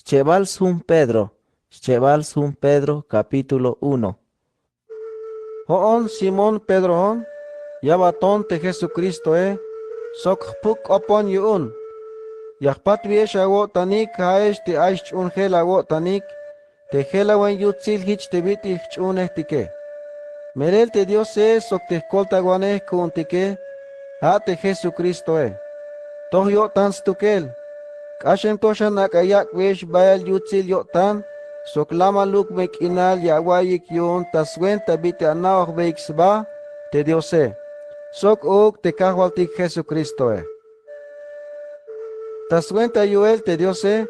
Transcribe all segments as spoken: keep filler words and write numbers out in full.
Schebal sjun Pedro. Schebal sjun Pedro, kapítulo uno. Jo'on Simón Pedroon, ya baton te Jesukristoe, sok jpuk-k'opon yu'un. Ya jpatbeyex awo'tanik ja'ex te ay sch'uunjel awo'tanik te jelawen yutsil jich te bit'il jch'uunejtike. Melel te Diose sok te jkoltawanej ku'untike, ja' te Jesukristoe. Toj yo'tan stukel. K'axem to xan ak'a yak'beyex bayal yutsil yo'tan sok lamaluk me k'inal ya awa'iyik yu'un ta swenta bit'il ana'ojbeyik sba te Diose sok uuk te Kajwaltik Jesukristoe. Ta swenta yu'el te Diose,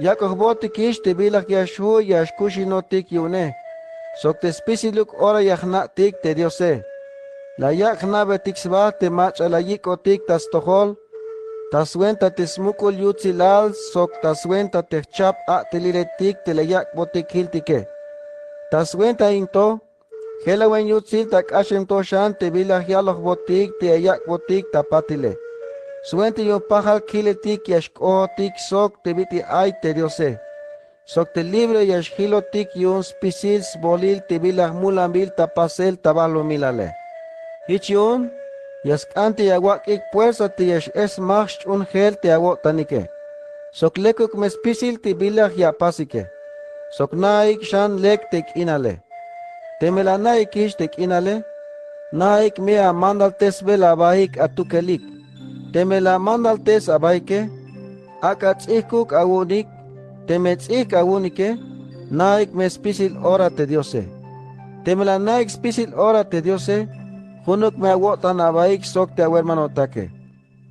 yak'ojbotikix te bila ya xju' ya xkuxinotik yu'une sok te spisiluk ora ya jna'tik te Diose. La yak' jna'betik sba te mach'a la yik'otik ta stojol ta swenta te smuk'ul yutsilal sok ta swenta te jchab a'teliletik te la yak'botik jiltike. Ta swenta in to, jelawen yutsil ta k'axem to xan te bila yalojbotik te ya yak'botik ta patile. Swenta yu'un pajal kiletik ya xk'ojotik sok te bit'il ay te Diose sok te libro ya xjilotik yu'un spisil sbolil te bila mulanbil ta pasel ta balumilale. Jich yu'un ya sk'an te ya awak'ik puersa te ya x-esmaj sch'uunjel te awo'tanike. Sok lekuk me spisil te bila ya apasike. Sok na'ik xan lek te k'inale. Teme la na'ikix te k'inale, na'ik me amandaltesbel abaik atukelik. Teme la mandaltes abaike, ak'a ts'ijkuk awu'unik. Teme ts'ijk awu'unike, na'ik me spisil ora te Diose. Teme la na'ik spisil ora te Diose, junuk me awo'tan abaik sok te awermanotake.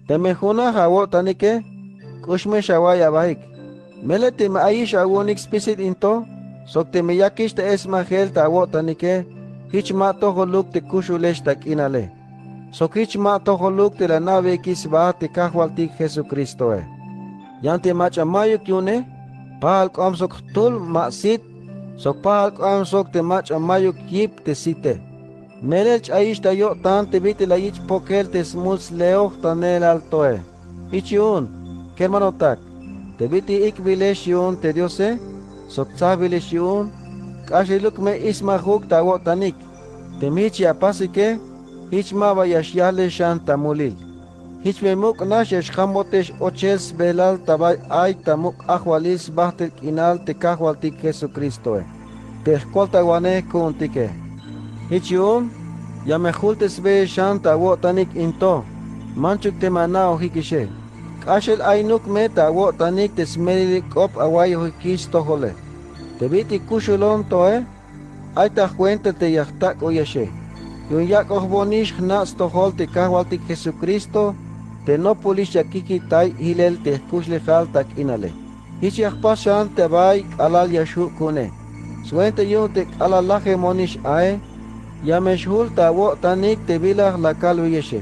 Teme junaj awo'tanike, k'ux me xawa'iy abaik. Melel teme ayix awu'unik spisil in to sok teme yakix ta esmajel ta awo'tanike, jich ma atojoluk te kuxulex ta k'inale sok jich ma atojoluk te la ana'beyikix sba te Kajwaltik Jesukristoe. Yan te mach'a mayuk yu'une, pajal k'oem sok jtul ma sit sok pajal k'oem sok te mach'a mayuk yip te site. Melel ch'ayix ta yo'tan te bit'il la yich' pokel te smul sleojtanelal toe. Jich yu'un, kermanotak, te bit'il ik'bilex yu'un te Diose sok tsajbilex yu'un, k'axeluk me ismajuk ta awo'tanik. Teme jich ya apasike, jich ma ba ya xyajle xan ta mulil. Jich me muk' nax ya xjambotex ochel sbelal ta bay ay ta muk' ajwalil sbajtel k'inal te Kajwaltik Jesukristoe, te jkoltawanej ku'untike. Jich yu'un, ya me jultesbeyex xan ta awo'tanik in to, manchuk teme ana'ojikixe. K'axel aynuk me ta awo'tanik te smelelil k'op awa'iyojikix stojole. Te bit'il kuxulon toe, ay ta jwenta te ya jtak'oyexe. Yu'un yak'ojbonix jna' stojol te Kajwaltik Jesukristo te nopolix ya kikitay jilel te jkuxlejal ta k'inale. Jich ya jpas xan ta bay k'alal ya xju' ku'une. Swenta yu'un te k'alal lajemonix ae, ya me xjul ta awo'tanik te bila la kalbeyexe.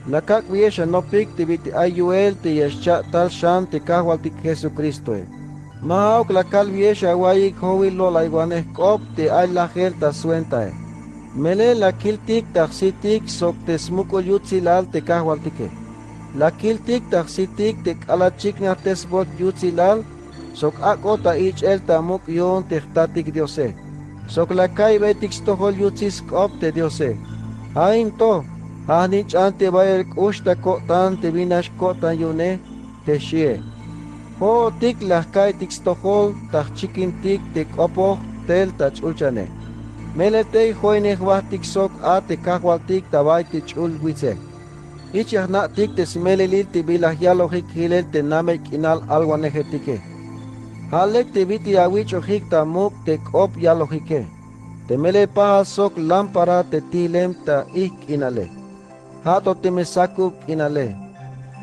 La kak'beyex anopik te bit'il ay yu'el te ya xcha'tal xan te Kajwaltik Jesukristoe. Ma ja'uk la kalbeyex awa'iyik jowil lo'laywanej k'op te ay lajel ta swentae. Melel la kiltik ta jsitik sok te smuk'ul yutsilal te Kajwaltike. La kiltik ta jsitik te k'alal chiknajtesbot yutsilal sok ak'ot ta ich'el ta muk' yu'un te jtatik Diose. Sok la ka'iybeyetik stojol yutsil sk'op te Diose. Ja' in to, ja' jnich'an te bayel k'ux ta ko'tan te bin nax ko'tan yu'une te xie. Jo'otik la jka'iytik stojol ta jchikintik te k'opoj tel ta ch'ulchane. Melel tey joynej jbajtik sok a te Kajwaltik ta bay te ch'ul witse. Jich ya jna'tik te smelelil te bila yalojik jilel te namey k'inal alwanejetike. Ja' lek te bit'il awich'ojik ta muk' te k'op yalojike. Te melel pajal sok lámpara te tilem ta ijk' k'inale. Ja' to teme sakub k'inale.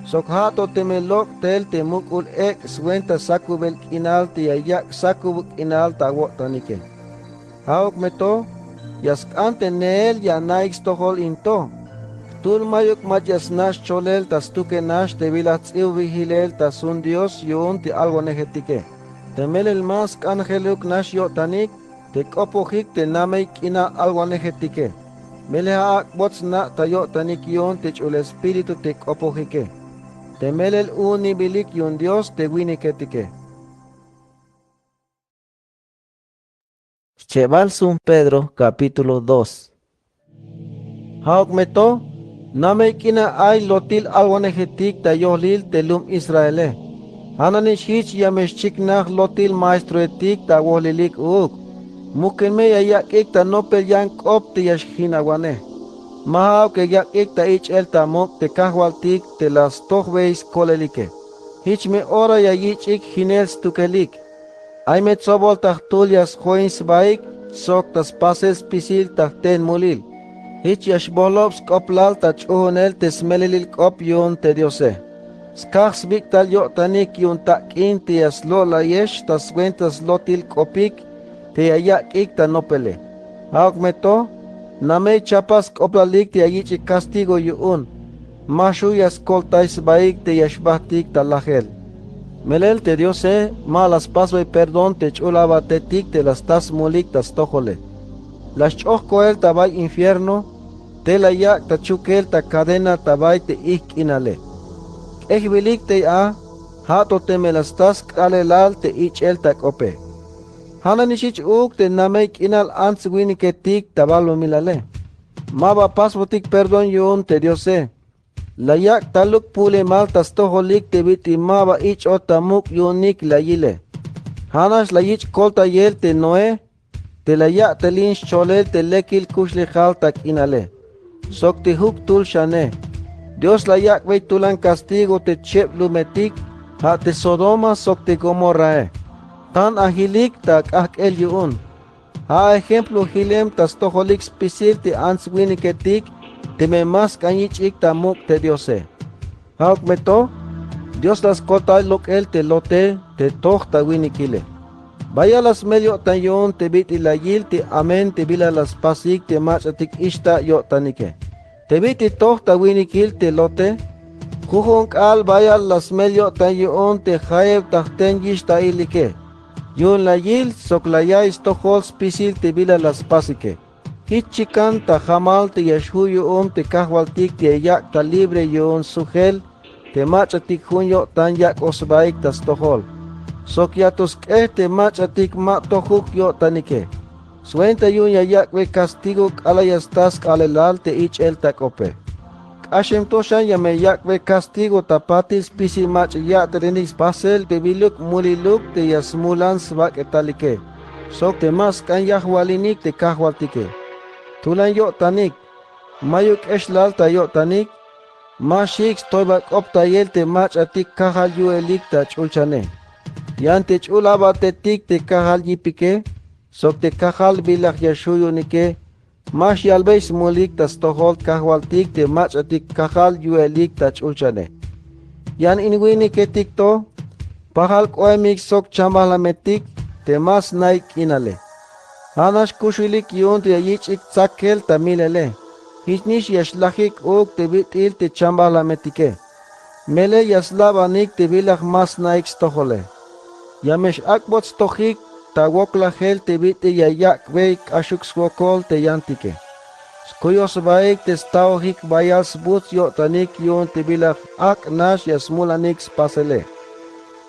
Sok ja' to teme lok' tel te muk'ul ek' swenta sakubel k'inal te ya yak' sakubuk k'inal ta awo'tanike. Ja'uk me to, ya sk'an te neel ya ana'ik stojol in to. Jtul mayuk mach'a ya sna' scholel ta stukel nax te bila jts'i'ubey jilel ta sjun Dios yu'un te alwanejetike. Te melel ma sk'anjeluk nax yo'tanik te k'opojik te namey k'inal alwanejetike. Melel ja' ak'bot sna' ta yo'tanik yu'un te ch'ul Espíritu te k'opojike. Te melel u'unibilik yu'un Dios te winiketike. Chebal sum Pedro, capítulo dos. Ja'uk me to, namey k'inal ay lotil alwanejetik ta yolil te lum Israele. Jananix jich ya me xchiknaj lotil maestroetik ta awolilik uuk. Muken me ya yak'ik ta nopel yan k'op te ya xjinawanej. Ma ja'uk ya yak'ik ta ich'el ta muk' te Kajwaltik te la stojbey skolelike. Jich me ora ya yich'ik jinel stukelik. Ay me tsobol ta jtul ya sjoin sbaik sok ta spasel spisil ta jten mulil. Jich ya xbolob sk'oplal ta ch'uunel te smelelil k'op yu'un te Diose. Skaj sbik'tal yo'tanik yu'un tak'in te ya slo'layex ta swenta slotil k'opik te ya yak'ik ta nopele. Ja'uk me to, namey chapas sk'oplalik te ya yich'ik castigo yu'un. Ma xju' ya skoltay sbaik te ya xbajtik ta lajel. Melel te Diose ma la spasbey perdón te ch'ul abatetik te la sta smulik ta stojole. La xch'oj koel ta bay infierno, te la yak' ta chukel ta cadena ta bay te ijk' k'inale. K'ejbilik tey a, ja' to teme la sta sk'aalelal te ich'el ta k'ope. Jananix jich uuk te namey k'inal ants winiketik ta balumilale. Ma ba pasbotik perdón yu'un te Diose. La yak' taluk pulemal ta stojolik te bit'il ma ba ich'ot ta muk' yu'unik la yile. Ja'nax la yich' koltayel te Noé, te la ya'telin xcholel te lekil kuxlejal ta k'inale, sok te juk jtul xane. Dios la yak'bey tulan castigo te cheb lumetik, ja' te Sodoma sok te Gomorae. Tan ajilik ta k'ajk'el yu'un. Ja' ejemplo jilem ta stojolik spisil te ants winiketik teme ma sk'an yich'ik ta muk' te Diose. Ja'uk me to, Dios la skoltay lok'el te Lote te toj ta winikile. Bayal la smel yo'tan yu'un te bit'il la yil te amen te bila la spasik te mach'atik ixta' yo'tanike. Te bit'il toj ta winikil te Lote, jujun k'aal bayal la smel yo'tan yu'un te jayeb ta jten yixta'ilike. Yu'un la yil sok la ya'iy stojol spisil te bila la spasike. Jich chikan ta jamal te ya xju' yu'un te Kajwaltik te ya yak' ta libre yu'un sjujel te mach'atik jun yo'tan yak'oj sbaik ta stojol. Sok ya to sk'ej te mach'atik ma tojuk yo'tanike. Swenta yu'un ya yak'bey castigo k'alal ya sta sk'aalelal te ich'el ta k'ope. K'axem to xan ya me yak'bey castigo ta patil spisil mach'a ya'telenik spasel te biluk muliluk te ya smulan sbak'etalike, sok te ma sk'an yajwalinik te Kajwaltike. Tulan yo'tanik, mayuk k'exlal ta yo'tanik, ma xi'ik stoybak'optayel te mach'atik kajal yu'elik ta ch'ulchane. Yan te ch'ul abatetik te kajal yipike, sok te kajal bilaj ya xju' yu'unike, ma xyalbey smulik ta stojol Kajwaltik te mach'atik kajal yu'elik ta ch'ulchane. Yan in winiketik to, pajal k'oemik sok chambajlametik te ma sna'ik k'inale. Ja'nax kuxulik yu'un te ya yich'ik tsakel ta milele. Jichnix ya xlajik uuk te bit'il te chambajlametike. Melel ya slabanik te bilaj ma sna'ik stojole. Ya me x-ak'bot stojik ta woklajel te bit'il ya yak'bey k'axuk swokol te yantike. Skuyoj sbaik te staojik bayal sbuts yo'tanik yu'un te bilaj ak' nax ya smulanik spasele.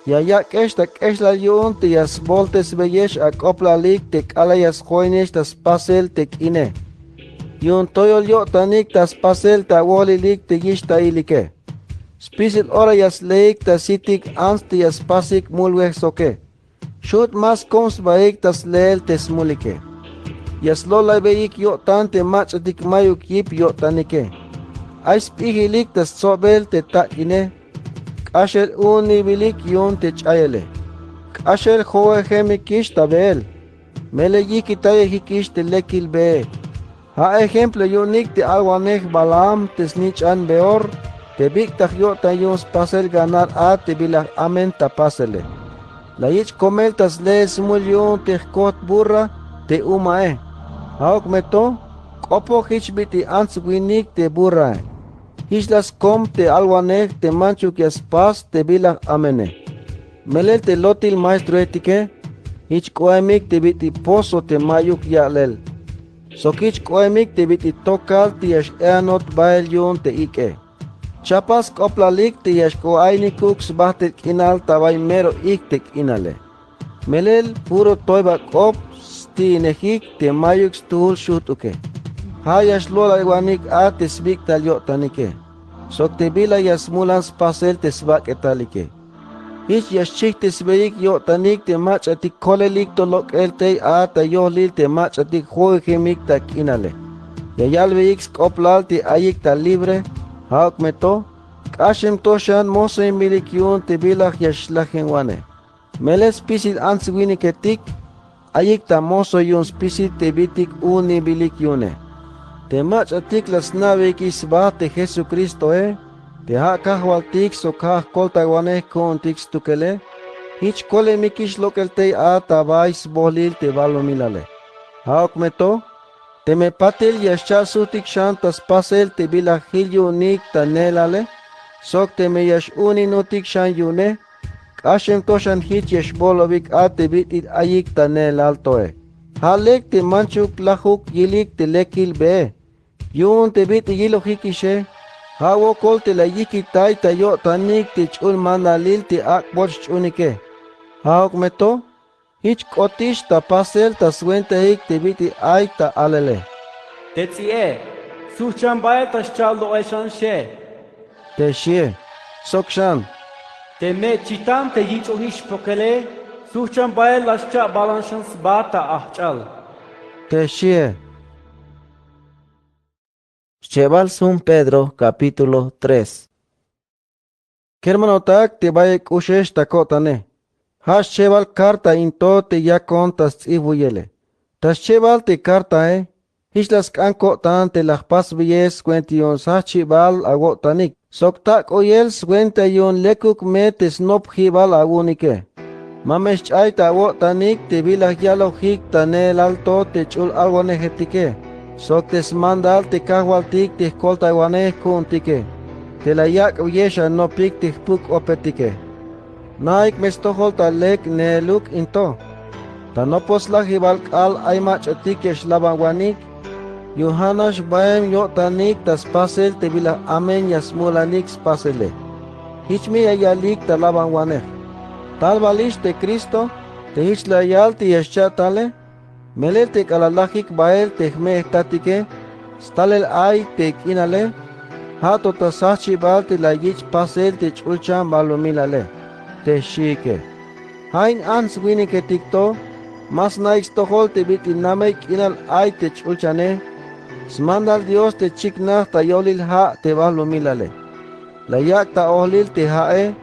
Ya yak'ex ta k'exlal yu'un te ya sboltesbeyex ak'oplalik te k'alal ya sjoinex ta spasel te k'ine. Yu'un toyol yo'tanik ta spasel te awolilik te yixta'ilike. Spisil ora ya sleik ta sitik ants te ya spasik mulwej soke. Xut ma skom sbaik ta sleel te smulike. Ya slo'laybeyik yo'tan te mach'atik mayuk yip yo'tanike. Ay sp'ijilik ta stsobel te tak'ine. K'axel u'unibilik yu'un te ch'ayele. K'axel jo'ojemikix ta beel. Melel yijkitayejikix te lekil bee. Ja' ejemplo yu'unik te alwanej Balaam te snich'an Beor te bik'taj yo'tan yu'un spasel ganar a te bilaj amen ta pasele. La yich' komel ta sleel smul yu'un te jkojt burra te umae. Ja'uk me to, k'opoj jich bit'il ants winik te burrae. Jich la skom te alwanej te manchuk ya spas te bilaj amene. Melel te lotil maestroetike, jich k'oemik te bit'il pozo te mayuk ya'lel. Sok jich k'oemik te bit'il tokal te ya x-e'anot bael yu'un te ik'e. Chapas sk'oplalik te ya xk'o'aynikuk sbajtel k'inal ta bay mero ijk te k'inale. Melel puro toybak'op sti'inejik te mayuk stuul xujt'uke. Ja' ya xlolaiwanik a te sbik'tal yo'tanike, sok te bila ya smulan spasel te sbak'etalike. Jich ya xchijtesbeyik yo'tanik te mach'atik kolelik to lok'el tey a ta yojlil te mach'atik jo'ejemik ta k'inale. Ya yalbeyik sk'oplal te ayik ta libre, ja'uk me to, k'axem to xan mosoinbilik yu'un te bila ya xlajenwanej. Melel spisil ants winiketik ayik ta mosoy yu'un spisil te bitik u'uninbilik yu'une. Te mach'atik la sna'beyikix sba te Jesucristoe, te ja' Kajwaltik sok ja' jkoltawanej ku'untik stukele, jich kolemikix lok'el tey a ta bay sboolil te balumilale. Ja'uk me to, teme patil ya xcha' sujtik xan ta spasel te bila jil yu'unik ta neelale, sok teme ya x-u'uninutik xan yu'une, k'axem to xan jich ya xboolobik a te bit'il ayik ta neelal toe. Ja' lek te manchuk lajuk yilik te lekil bee. Yu'un te bit'il yilojikixe, ja' wokol te la yijkitay ta yo'tanik te ch'ul mandalil te ak'bot xch'uunike. Ja'uk me to, jich k'otix ta pasel ta swentaik te bit'il ay ta alele. Te ts'i'e, sujchan bael ta xcha' lo'el xan xe. Te xie, sok xan. Teme chitan te yich'ojix pokele, sujchan bael la xcha' balan xan sba ta ajch'al. Te xie. Xchebal sum Pedro, capítulo tres. Kermanotak te bayel k'uxex ta ko'tane. Ja' xchebal karta in to te yakon ta sts'ibuyele. Ta xchebal te kartae, jich la sk'an ko'tan te la jpasbeyex swenta yu'un sjajchibal awo'tanik, sok tak'oyel swenta yu'un lekuk me te snopjibal awu'unike. Ma me xch'ay ta awo'tanik te bila yalojik ta neelal to te ch'ul alwanejetike, sok te smandal te Kajwaltik te jkoltawanej ku'untike, te la yak'beyex anopik te jpuk-k'opetike. Na'ik me stojol ta lek neeluk in to. Ta nopol slajibal k'aal ay mach'atik ya xlabanwanik, yu'un ja'nax baem yo'tanik ta spasel te bila amen ya smulanik spasele. Jich me ya yalik ta labanwanej. Tal balix te Cristo, te jich la yal te ya xcha' tale. Melel te k'alal lajik bael te jme' jtatike, stalel ay te k'inale, ja' to ta sjajchibal te la yich' pasel te ch'ulchan balumilale, te xiike. Ja' in ants winiketik to, ma sna'ik stojol te bit'il namey k'inal ay te ch'ulchane, smandal Dios te chiknaj ta yolil ja' te balumilale. La yak' ta ojlil te ja'e,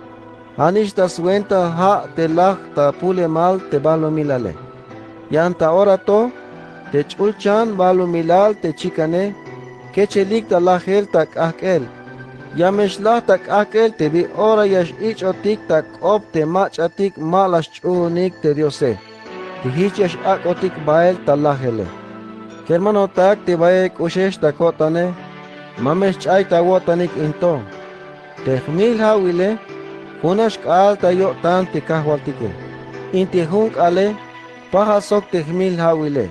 ja'nix ta swenta ja' te laj ta pulemal te balumilale. Yan ta ora to, te ch'ulchan balumilal te chikane, kechelik ta lajel ta k'ajk'el. Ya me xlaj ta k'ajk'el te bi ora ya x-ich'otik ta k'op te mach'atik ma la xch'uunik te Diose, te jich ya x-ak'otik bael ta lajele. Kermanotak te bayel k'uxex ta ko'tane, ma me xch'ay ta awo'tanik in to. Te jmil ja'wile, junax k'aal ta yo'tan te Kajwaltike. Inti jun k'aale, pajal sok te jmil ja'wile.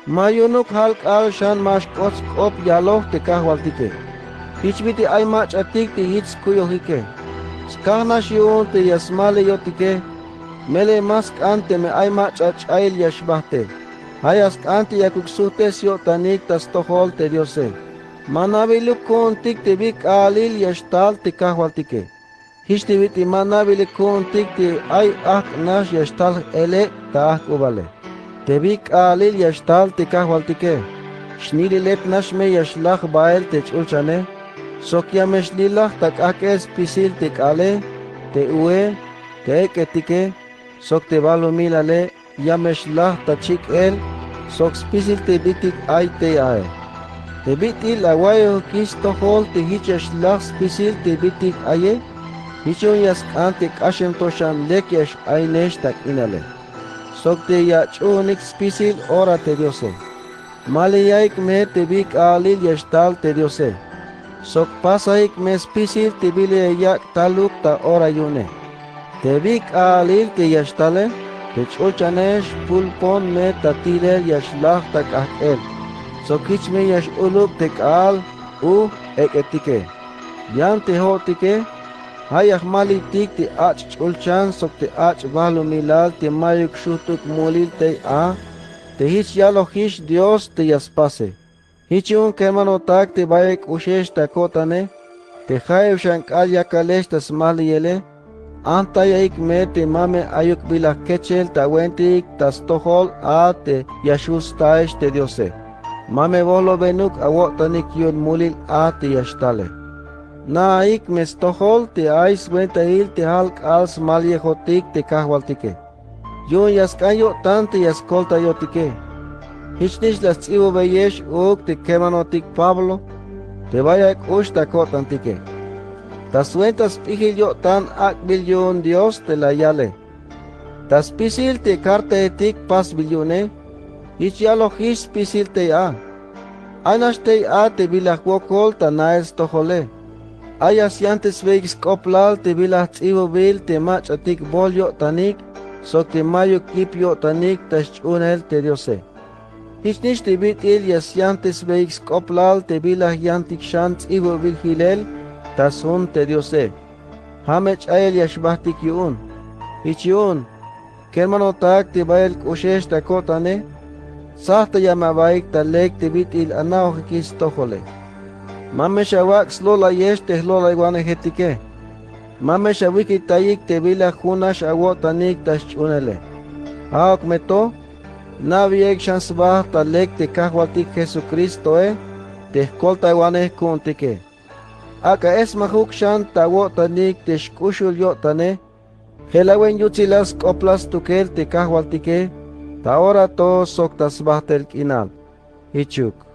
Ma yu'unuk ja'al k'aal xan ma xk'ot sk'op yaloj te Kajwaltike. Jich bit'il ay mach'atik te jich skuyojike. Skaj nax yu'un te ya smaleyotike. Melel ma sk'an teme ay mach'a ch'ayel ya xbajte. Ja' ya sk'an te yakuk sujtes yo'tanik ta stojol te Diose. Ma nabiluk ku'untik te bi k'aalil ya xtal te Kajwaltike. Jich te bit'il ma nabiluk ku'untik te ay ajk' nax ya xtal j-elek' ta ajk'ubale. Te bi k'aalil ya xtal te Kajwaltike, xnililep nax me ya xlaj bael te ch'ulchane, sok ya me xlilaj ta k'ajk'el spisil te k'aale, te u'e, te ek'etike, sok te balumilale, ya me xlaj ta chik'el sok spisil te bitik ay tey ae. Te bit'il la awa'iyojikix stojol te jich ya xlaj spisil te bitik aye, jich yu'un ya sk'an te k'axem to xan lek ya x-ainex ta k'inale, sok te ya ach'uunik spisil ora te Diose. Ma le yaik me te bi k'aalil ya xtal te Diose, sok pasaik me spisil te bila ya yak' taluk ta ora yu'une. Te bi k'aalil te ya xtale, te ch'ulchane xpulpon me ta tilel ya xlaj ta k'ajk'el, sok jich me ya x-ulub te k'aal u ek'etike. Yan te jo'otike, ja' ya jmalitik te ach' ch'ulchan sok te ach' balumilal te mayuk xujt'uk mulil tey a, te jich yalojix Dios te ya spase. Jich yu'un kermanotak te bayel k'uxex ta ko'tane, te ja'ew xan k'aal yakalex ta smajliyele, antayajik me te ma me ayuk bila jkechel ta awentik ta stojol a te ya xju' staex te Diose. Ma me wojlobenuk awo'tanik yu'un mulil a te ya xtale. Na'ajik me stojol te ay swentail te jalk'al smaliyejotik te Kajwaltike. Yu'un ya sk'an yo'tan te ya skoltayotike. Jichnix la sts'ibubeyex uuk te kermanotik Pablo te bayal k'ux ta ko'tantike. Ta swenta sp'ijil yo'tan ak'bil yu'un Dios te la yale. Ta spisil te kartaetik pasbil yu'une, jich yalojix spisil tey a. Ay nax tey a te bila jwokol ta nael stojole. Ay ya syantesbeyik sk'oplal te bila jts'ibubil te mach'atik bol yo'tanik sok te mayuk yip yo'tanik ta xch'uunel te Diose. Jichnix te bit'il ya syantesbeyik sk'oplal te bila jyantik xan ts'ibubil jilel ta sjun te Diose. Ja' me ch'ayel ya xbajtik yu'un. Jich yu'un, kermanotak te bayel k'uxex ta ko'tane, tsajtaya me abaik ta lek te bit'il ana'ojikix stojole. Ma me xawak' slo'layex te jlo'laywanejetike. Ma me xawijkitayik te bila junax awo'tanik ta xch'uunele. Ja'uk me to, na'beyik xan sba ta lek te Kajwaltik Jesucristoe te jkoltaywanej ku'untike. Ak'a esmajuk xan ta awo'tanik te xk'uxul yo'tane, jelawen yutsilal sk'oplal stukel te Kajwaltike ta ora to sok ta sbajtel k'inal. Jichuk.